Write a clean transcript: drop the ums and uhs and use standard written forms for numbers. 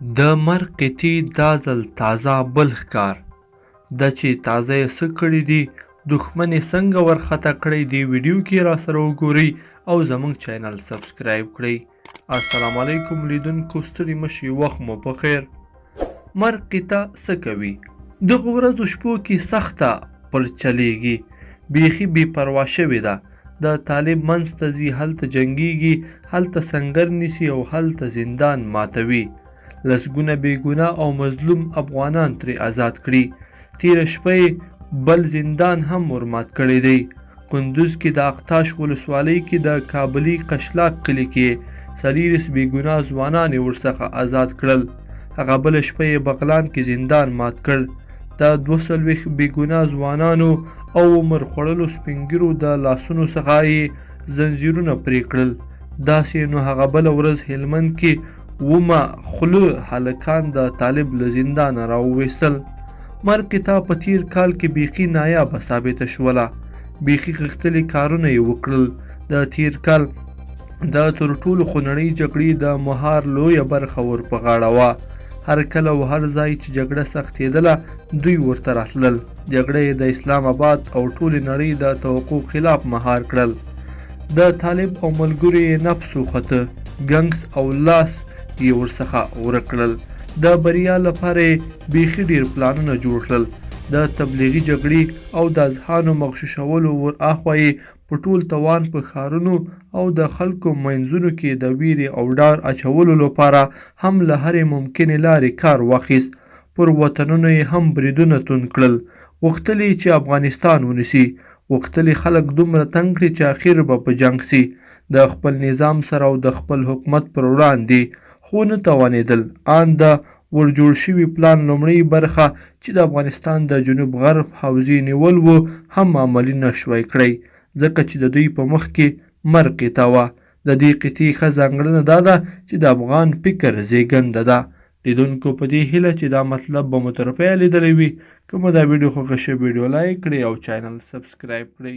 د مرګ قطعې دا ځل تازه بل ښکار ده چې تازه یې څه کړي دي، دښمن یې څنګه ورخطا کړی، دې ویډیو کې راسره وګورئ او زمونږ چینل سبسکرایب کړئ. السلام علیکم لیدونکو، ستړي مشي، وخت مو په خیر. مرګ قطعه څه کوي؟ دغو ورځو شپو کې سخته پر چلیږي، بیخي بې پروا شوې ده. د طالب منځ ته ځي، هلته جنګیږي، هلته سنګر نیسي او هلته زندان ماتوي. لسګونه بې ګناه او مظلوم افغانان ترې ازاد کړي. تیره شپه یې بل زندان هم ورمات کړی دی. کندوز کې د اقتاش ولسوالۍ کې د کابلي قشلاق کلي کې 24 بې ګناه ځوانان یې ورڅخه ازاد کړل. هغه بله شپه یې بغلان کې زندان مات کړ. د 42 بې ګناه ځوانانو او عمر خوړلو سپینږیرو د لاسونو څخه یې زنځیرونه پرې کړل. داسې نو هغه بله ورځ هلمند کې ومه خوله هلکان د طالب له زندانه راوویستل. مرګ کتاب په تیر کال کې بیخي نایابه ثابته شوله. بیخي غښتلي کارونه یې وکړل. د تیر کال د تر ټولو خونړۍ جګړې د مهار لویه برخه ور په غاړه وه. هر کله او هر ځای چې جګړه سختېدله دوی ورته راتلل. جګړه یې د اسلام آباد او ټولې نړۍ د توقع خلاف مهار کړل. د طالب او ملګرو یې نفس وخته، ګنګس او لاس یې ورڅخه ورک کړل. د بریا لپاره یې بیخي ډیر پلانونه جوړ کړل. د تبلیغي جګړې او د اذهانو مغشوشولو ور اخوا یې په ټول توان په ښارونو او د خلکو منځونو کې د ویرې او ډار اچولو لپاره هم له هرې ممکنې لارې کار واخیست. پر وطنونو یې هم بریدونه توند کړل. غوښتل یې چې افغانستان ونیسي. غوښتل یې خلک دومره تنګ کړي چې اخر به په جنګ سي د خپل نظام سره او د خپل حکومت پر وړاندې، خو ونه توانېدل. آن د ور جوړ شوي پلان لومړۍ برخه چې د افغانستان د جنوب غرب حوزې نیول و هم عملي نه شوای کړی، ځکه چې د دوی په مخ کې مرګ قطعه وه. د دې قطعې ښه ځانګړنه دا ده چې د افغان فکر زېږنده ده. لیدونکو په دې هیله چې دا مطلب به مو تر پایه لیدلی وي. که مو دا ویډیو خوښه شوه، ویډیو لایک کړئ او چینل سبسکرایب کړئ.